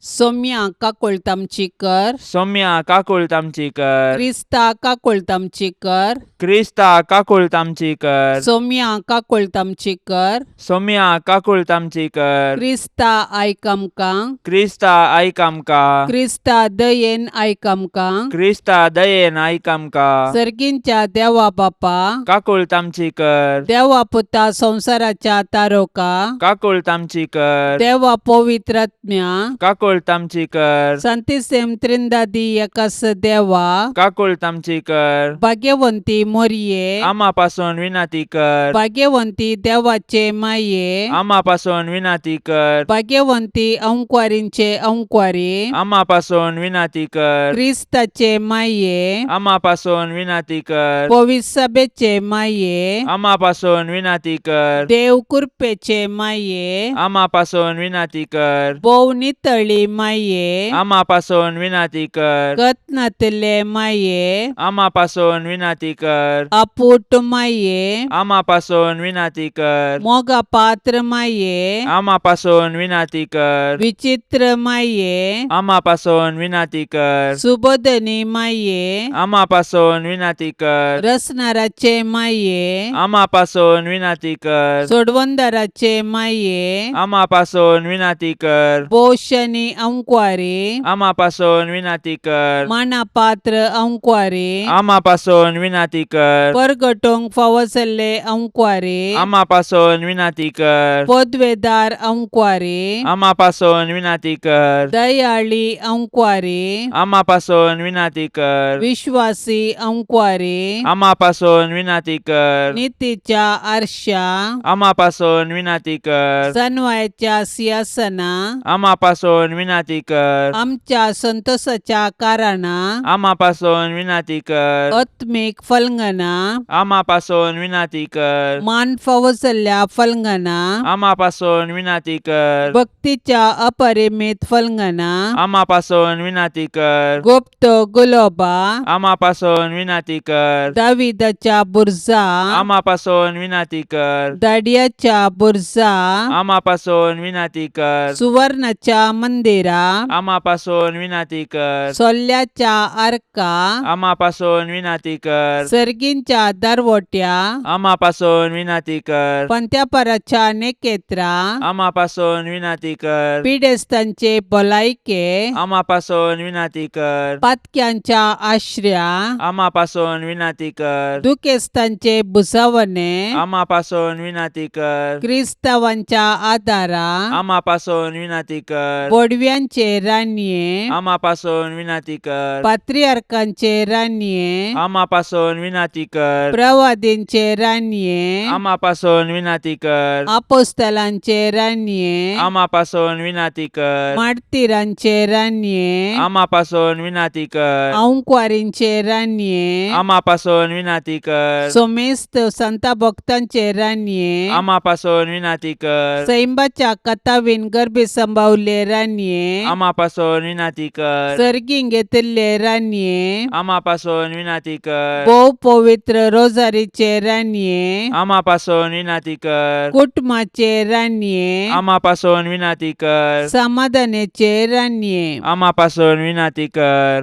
सोम्या काकुळट आमची कर.
सौम्या काकुळट आमची कर.
क्रिस्ता काकुळट आमची कर.
क्रिस्ता काकुळट आमची कर.
सोम्या काकुळट आमची कर.
सौम्या काकुळट आमची कर.
क्रिस्ता आयक आमकां.
क्रिस्ता आयक आमकां.
क्रिस्ता दयेन आयक आमकां.
क्रिस्ता दयेन आयक आमकां.
सर्गींच्या देवा बापा,
काकुळट आमची कर.
देवा पुता संवसाराच्या तारोका,
काकुळट आमची कर.
देवा पवित्रात्म्या,
काकुळट आमची कर.
संतिसेम त्रिंदादी एकास देवा,
काकुळट आमची कर.
भाग्यवंती मोरये,
आमा पासून विनंती कर.
भाग्यवंती देवाचे माये,
आमा पासून विनंती कर.
भाग्यवंती अंकवारींचे अंकवारी,
आमा पासून विनंती कर.
क्रिस्ताचे माये,
आमा पासून विनंती कर.
पविसभेचे माये,
आमा पासून विनंती कर.
देव कृपेचे माये,
आमा पासून विनंती कर.
भोव नितळी माये,
आमा पासून विनंती कर.
कत्नातले माये,
आमा पासून विनंती कर.
अपूट माये,
आमा पासून विनंती कर.
मोगा पात्र माये,
आमा पासून विनंती कर.
विचित्र माये,
आमा पासून विनंती कर.
सुबोधनी माये,
आमा पासून विनंती कर.
रसनाराचे माये,
आमा पासून विनंती कर.
सोडवंदाराचे माये,
आमा पासून विनंती कर.
पोशनी अंकवारी,
आमा पासून विनंती कर.
मानापात्र अंकवारी,
आमा पासून विनंती कर.
परगटोंक फावो जाल्ले अंकवारी,
आमा पासून विनंती कर.
पदवेदार अंकवारी,
आमा पासून विनंती कर.
दयाळी अंकवारी,
आमा पासून विनंती कर.
विश्वासी अंकवारी,
आमा पासून विनंती कर.
नितीच्या आरशा,
आमा पासून विनंती कर.
सनवायाच्या सिंहासना,
आमा पासून विनंती कर.
आमच्या संतोषाच्या कारणा,
आमा पासून विनंती कर.
आत्मीक फलंगना,
आमा पासून विनंती कर.
मान फावो जाल्ल्या फलंगना,
आमा पासून विनंती कर.
भक्तीच्या अपरिमित फलंगना,
आमा पासून विनंती कर.
गुप्त गुलोबा,
आमा पासून विनंती कर.
दाविदाच्या बुर्जा,
आमा पासून विनंती कर.
दाडियाच्या बुर्जा,
आमा पासून विनंती कर.
सुवर्णाच्या मंदिरा,
आमा पासून विनंती कर.
सोल्ल्याच्या आर्का,
आमा पासून विनंती कर.
सर्गींच्या दरवट्या,
आमा पासून विनंती कर.
पंत्यापराच्या नेकेत्रा,
आमा पासून विनंती कर.
पिडेस्तांचे भलायके,
आमा पासून विनंती कर.
पातक्यांच्या आश्र्या,
आमा पासून विनंती कर.
दुखेस्तांचे भुजावणे,
आमा पासून विनंती कर.
क्रिस्तावांच्या आदारा,
आमा पासून विनंती कर.
बोडव्या बडव्यांचे रानये,
आमा पासून विनाती कर.
पात्रियार्कांचे रानये,
आमा पासून विनाती कर.
प्रवादींचे रानये,
आमा पासून विनाती कर.
आपोस्तलांचे रानये,
आमा पासून विनाती कर.
मार्तीरांचे रानये,
आमा पासून विनाती कर.
आंकवारींचे रानये,
आमा पासून विनाती कर.
सोमेस्त संता भक्तांचे रानये,
आमा पासून विनाती कर.
सैंबाच्या कथावीन गर्भी संभावले रानये,
आमा पासून विनाती कर.
सर्गीं घेतिल्ले रानये,
आमा पासून विनाती कर.
भोव पवित्र रोजारीचे रानये,
आमा पासून विनाती कर.
कुटुंबाचे रानये,
आमा पासून विनाती कर.
समाधानाचे रानये,
आमा पासून विनाती कर.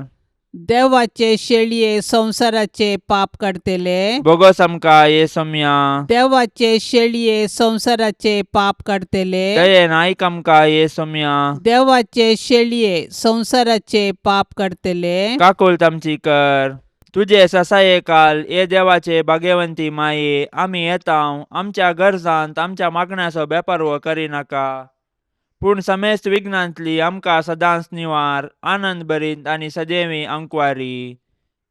देवाचे शेळये संवसाराचे पाप काडतले,
बोगोस आमकां ये सोम्या.
देवाचे शेळये संवसाराचे पाप काडतले,
दयेन आयक आमकां ये सोम्या.
देवाचे शेळये संवसाराचे पाप काडतले,
काकुळट आमची कर. तुजे ससाये काल ये देवाचे भाग्यवंती माये, आमी येता आमच्या गरजांत आमच्या मागण्याचो बेपारवो करिनाका, पूण समेस्त विघ्नांतली आमकां सदांच निवार, आनंद भरीत आनी सदैवी अंकवारी.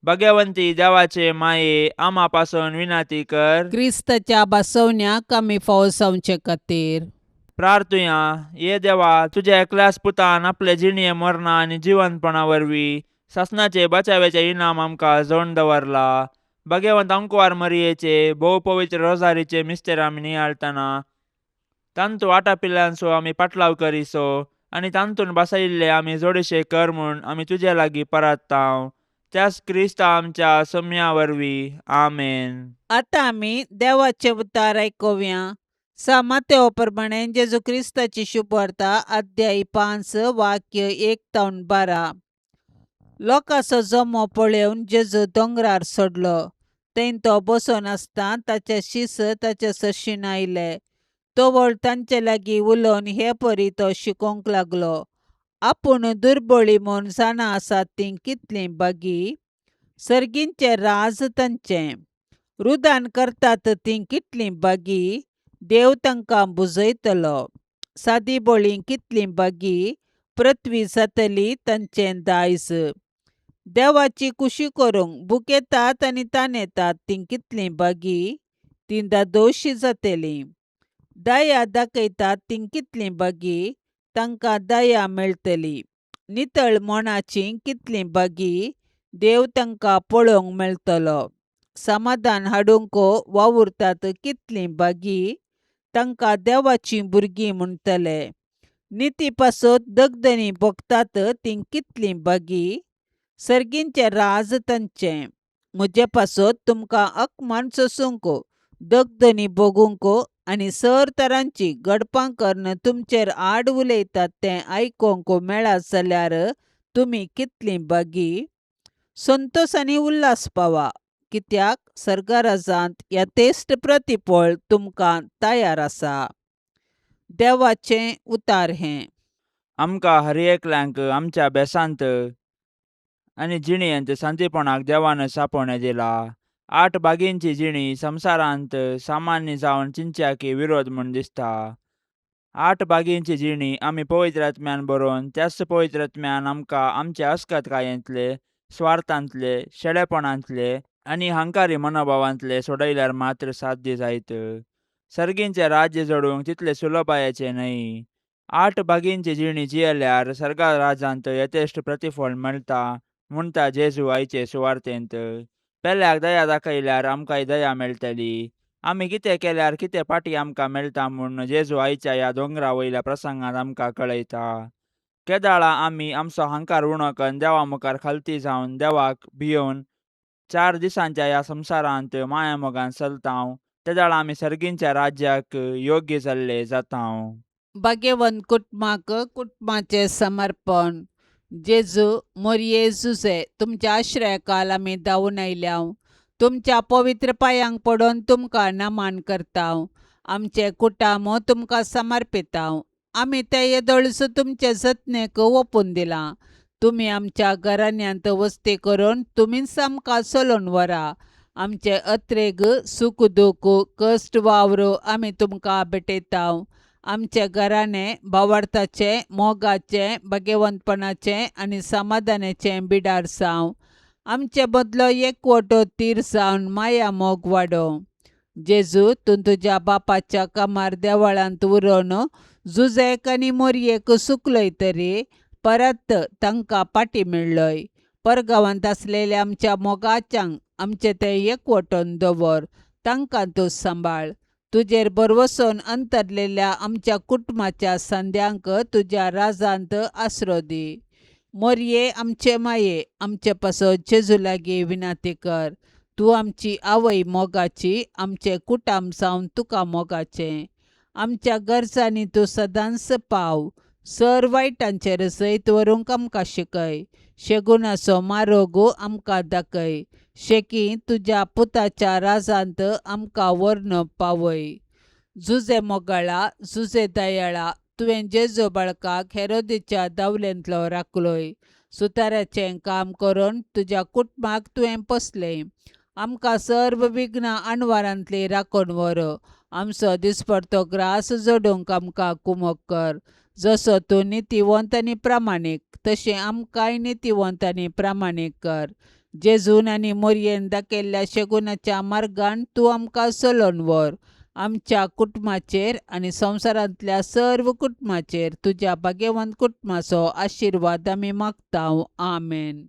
भाग्यवंती देवाचे माये, आमा पासून विनाती कर.
क्रिस्ताच्या बसवण्याक आमी फावो जावचे खातीर.
प्रार्थुया. ये देवा, तुज्या एकल्याच पुतान आपले जिणये मरणा आनी जिवंतपणा वरवीं सासणाचे बचाव्याचे इनाम आमकां जोडून दवरला. भाग्यवंत अंकवार मरियेचे भोव पवित्र रोजारीचे मिस्तेर आमी नियाळटना तांतू आटापिल्ल्यांचो आमी पाटलाव करिसो आनी तांतून बसयिल्ले आमी जोडीशे कर म्हूण आमी तुजे लागीं परात्तांव, त्याच क्रिस्ता आमच्या सम्या वरवीं. आमेन.
आतां आमी देवाचे उतार आयकुया. सा मातेव प्रमाणे जेजू क्रिस्ताची शुभवार्ता, अध्याय 5, वाक्य 1 तावन 12. लोकांचो जमो पळोवन जेजू दोंगरार सोडलो. थंय तो बसून आसता ताचे शीस ताचे सरशीन आयले. तवळ तांचे लागीं उलोवन हे परी तो शिकोवंक लागलो. आपूण दुर्बळी म्हूण जाणा आसात तीं कितलीं बागी, सर्गींचें राज तांचें. रुदान करतात तीं कितलीं बागी, देव तांकां बुजयतलो. सादी बोळी कितलीं बागी, पृथ्वी जातली तांचें दायज. देवाची कुशी करूंक भुकेतात आनी तानेतात तीं कितलीं बागी, तीं दादोशी जातलीं. दया दाखयतात तीं कितलीं बागी, तांकां दया मेळटली. नितळ मनाचीं कितलीं बागी, देव तांकां पळोवंक मेळटलो. समाधान हाडूंक वावुरतात कितलीं बागी, तांकां देवाचीं भुरगीं म्हणटले. निती पासत दगदनी भोगतात तीं कितलीं बागी, सर्गींचें राज तांचें. म्हजे पासत तुमकां अपमान सोसूंक, दगदनी भोगूंक आनी सर तरांची गडपां करून तुमचेर आड उलयतात तें आयकूंक मेळत जाल्यार तुमी कितलीं बागी. संतोस आनी उल्हास पावा, कित्याक सर्गराजांत यथेश्ट प्रतिफळ तुमकां तयार आसा. देवाचें उतार हें.
आमकां हर एकल्यांक आमच्या बेसांत आनी जिणेंत शांतीपणाक देवान सापोवणें दिला. 8 बागींची जिणी संवसारांत सामान्य जावन चिंच्याकी विरोध म्हूण दिसता. 8 बागींची जिणी आमी पवित्र आत्म्यान बरोवन त्याच पवित्र आत्म्यान आमकां आमच्या अस्कतकायेंतले, स्वार्थांतले, शेळेपणांतले आनी हंकारी मनोभावांतले सोडयल्यार मात्र साध्य जायत. सर्गींचें राज्य जोडूंक तितलें सुलभायेचें न्हय. 8 बागींची जिणी जियेल्यार सर्गा राजांत यथेश्ट प्रतिफळ मेळटा म्हणटा जेजू आयचे सुवार्तेंत. पेल्याक दया दाखयल्यार आमकांय दया मेळटली. आमी कितें केल्यार कितें फाटीं आमकां मेळटा म्हूण जेजू आयच्या ह्या दोंगरा वयल्या प्रसंगांत आमकां कळयता. केदाळा आमी आमचो हंकार उणो करून देवा मुखार खालती जावन देवाक भियोवन 4 दिसांच्या ह्या संवसारांत मायामोगान चलतांव, तेदाळा आमी सर्गींच्या राज्याक योग्य जाल्ले जातांव.
भाग्यवंत कुटुंबाक कुटुंबाचें समर्पण. जेजू मोरये जुजे, तुमच्या आश्रयाकाल आमी धांवून आयल्याव. तुमच्या पवित्र पांयांक पडून तुमकां नमन करतांव. आमचें कुटुंब तुमकां समर्पितांव. आमी तें येदोळच तुमचे जतनेक ओंपून दिलां. तुमी आमच्या घराण्यांत वस्ती करून तुमीच आमकां चलोवन व्हरा. आमचे अत्रेग, सूख दूख, कश्ट, वावर आमी तुमकां भेटयतांव. आमचे घराणें भावार्थाचें, मोगाचें, भाग्यवंतपणाचें आनी समाधानाचें बिडार जावं. आमचे बदलो एकवटो तीर जावन माया मोग वाडोवं. जेजू, तूं तुज्या बापाच्या कामार देवळांत उरोवन जुजेक आनी मोरयेक सुकलय तरी परत तांकां पाटी मेळ्ळय. परगांवांत आसलेल्या आमच्या मोगाच्यांक आमचें तें एकवटोन दवर, तांकां तूं सांबाळ. तुजेर भरवंसोन अंतरलेल्या आमच्या कुटुंबाच्या संद्यांक तुज्या राजांत आसरो दी. मोरये आमचे माये, आमचे पासत जेजू लागीं विनंती कर. तूं आमची आवय मोगाची, आमचें कुटाम जावन तुका मोगाचें. आमच्या गरजांनी तूं सदांच पाव. सर वायटांचेर जैत व्हरूंक आमकां शिकय. शेगुणाचो मारोग आमकां दाखय. शेकी तुज्या पुताच्या राजांत आमकां व्हरून पावय. जुजे मोगाळा, जुजे दयाळा, तुवें जेजू बाळकाक हेरोदीच्या दावलेंतलो राखलोय. सुताराचें काम करून तुज्या कुटुंबाक तुवें पोसलें. आमकां सर्व विघ्नां अणवारांतली राखून व्हर. आमचो दिसपडतो ग्रास जोडूंक आमकां कुमक कर. जसो तूं नितीवंत आनी प्रामाणीक, तशें आमकांय नितीवंत आनी प्रामाणीक कर. जेजून आनी मोरयेन दाखयल्ल्या शेगुणाच्या मार्गान तूं आमकां चलोवन व्हर. आमच्या कुटुंबाचेर आनी संवसारांतल्या सर्व कुटुंबाचेर तुज्या भाग्यवंत कुटुंबाचो आशिर्वाद आमी मागता. आमेन.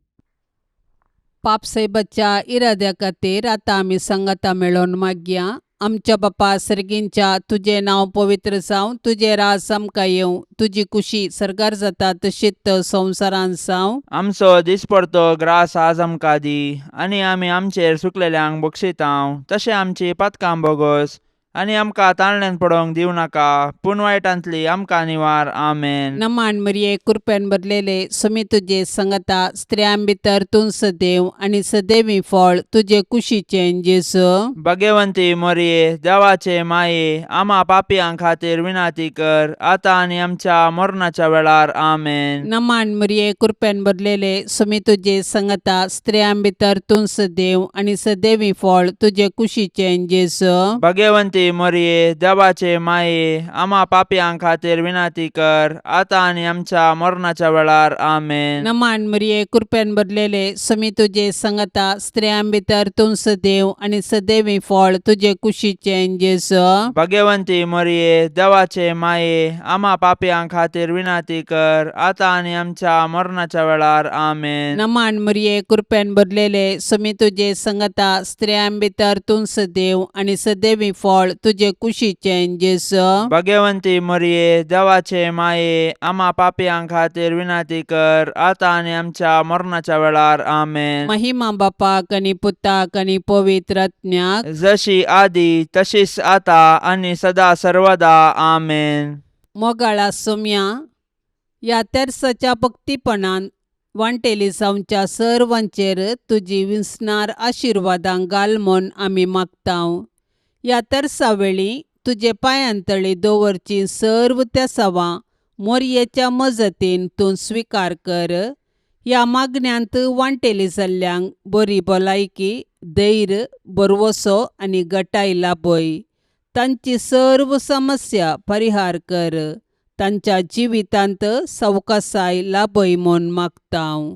पापसायबाच्या इराद्या खातीर आतां आमी सांगाता मेळोवन मागया. आमच्या बापा सर्गींच्या, तुजें नांव पवित्र जावं, तुजें राज आमकां येवं, तुजी कुशी सर्गार जाता तशीच संवसारांत जावं.
आमचो दिसपडतो ग्रास आज आमकां दी आनी आमी आमचेर सुकलेल्यांक बक्षितांव तशें आमची पातकां बोगोस आनी आमकां ताळण्यान पडोवंक दिवं नाका पूण वायटांतली आमकां निवार. आमेन.
नमान मरिये, कृपेन भरलेले, सुमी तुजे संगता, स्त्रियां भितर तूं सदैव आनी सदैवी फळ तुजे कुशीचें जेजू.
भाग्यवंती मोरये, देवाचे माये, आमा पापयां खातीर विनंती कर आतां आनी आमच्या मरणाच्या वेळार. आमेन.
नमान मरिये, कृपेन भरलेले, सुमी तुजे संगता, स्त्रियां भितर तूं सदैव आनी सदैवी फळ तुजे कुशीचें जेजू.
भाग्यवंती मोरये, देवाचे माये, आमा पापयां खातीर विनंती कर आतां आनी आमच्या मरणाच्या वेळार. आमेन.
नमान मरिये, कृपेन भरलेले, सुमी तुजे संगता, स्त्रियां भितर तूं सदैव आनी सदैवी फळ तुजे कुशीचें जेजू.
भाग्यवंती मोरये, देवाचे माये, आमा पापयां खातीर विनंती कर आतां आनी आमच्या मरणाच्या वेळार. आमेन.
नमान मरिये, कृपेन भरलेले, सुमी तुजे संगता, स्त्रियां भितर तूं सदैव आनी सदैवी फळ तुजे कुशीचें जेजू.
भाग्यवंती मोरये, देवाचे माये, आमा पापयां खातीर विनंती कर आतां आनी आमच्या मरणाच्या वेळार. आमेन.
महिमा बापाक आनी पुताक आनी पवित्र आत्म्याक,
जशी आदी तशीच आता आनी सदा सर्वदा. आमेन.
मोगाळा सोम्या, ह्या तेर्साच्या भक्तीपणान वांटेली जावच्या सर्वांचेर तुजी विसणार आशिर्वादां घाल म्हूण आमी मागतांव. ह्या तेर्सा वेळी तुजे पांयांतळी दवरची सर्व तेसावां मोरयेच्या मजतीन तूं स्विकार कर. ह्या मागण्यांत वांटेली जाल्ल्यांक बरी भलायकी, धैर्य, भरवसो आनी गटाय लाभय. तांची सर्व समस्या परिहार कर. तांच्या जिवितांत सवकासाय लाभय म्हूण मागतांव.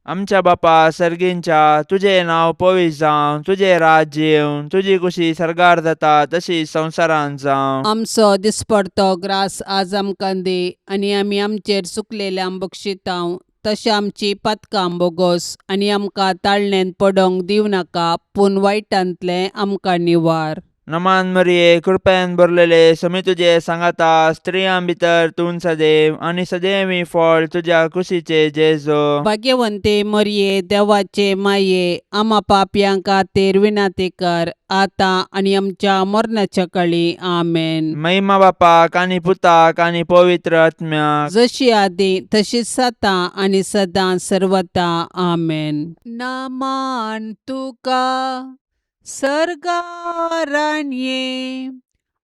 आमच्या बापा सर्गींच्या, तुजें नांव पवित्र जावं, तुजें राज्य येवं, तुजी कुशी सर्गार जाता तशी संवसारांत जावं.
आमचो दिसपडतो ग्रास आज आमकां दी आनी आमी आमचेर चुकलेल्यांक बक्षितांव तशें आमची पातकां बोगोस आनी आमकां ताळणेंत पडोवंक दिवं नाका पूण वायटांतलें आमकां निवार.
नमान मरिये, कृपेन भरलेले, समी तुजे सांगाता, स्त्रियां भितर तूं सदैव आनी सदैवी फळ तुज्या कुशीचे जेजो.
भाग्यवंते मरिये, देवाचे माये, आमा पापयां खातीर विनंती कर आतां आनी आमच्या मरणाच्या कळी. आमेन.
महिमा बापाक आनी पुताक आनी पवित्र आत्म्याक,
जशी आदी तशीच आतां आनी सदां सर्वता. आमेन. नमान तुका सर्गारानये,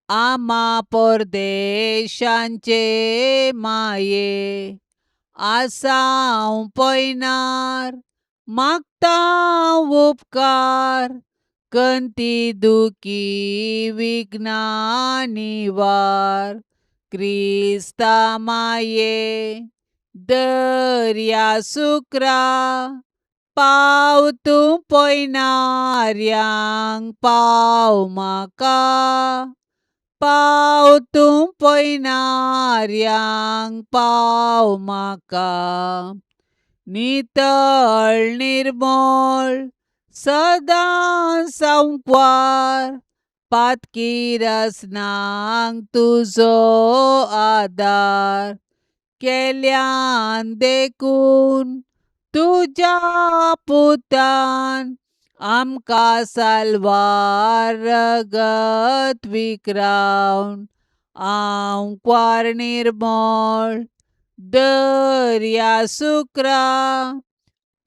आमा परदेशांचे माये, आसाव पयनार मागता उपकार, कंती दुखी विघ्नां वार क्रिस्ता माये दर्या सुक्रा पाव तूं पयणाऱ्यांक पाव म्हाका पाव तूं पयणाऱ्यांक पाव म्हाका नितळ निर्मळ सदां संकवार पातकी रसनांक तुजो आदार केल्यान देखून तुज्या पुतान आमकां साल्वार रगत विक्रावन आंकवार निर्मळ दर्या सुक्रा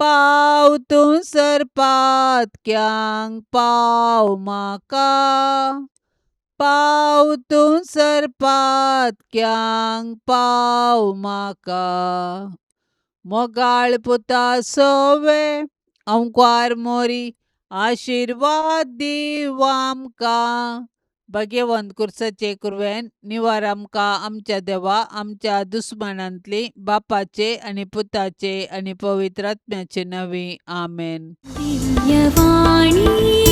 पाव तूं सरपातक्यांक पाव म्हाका पाव तूं सरपातक्यांक पाव म्हाका मोगाळ पुता सोवे अंकवार मोरी आशिर्वाद दीव आमकां भाग्यवंत कुर्साचे कुरवेन निवार आमकां आमच्या देवा आमच्या दुस्मानांतली बापाचे आनी पुताचे आनी पवित्र आत्म्याचे नवी आमेन.
दिव्यवाणी.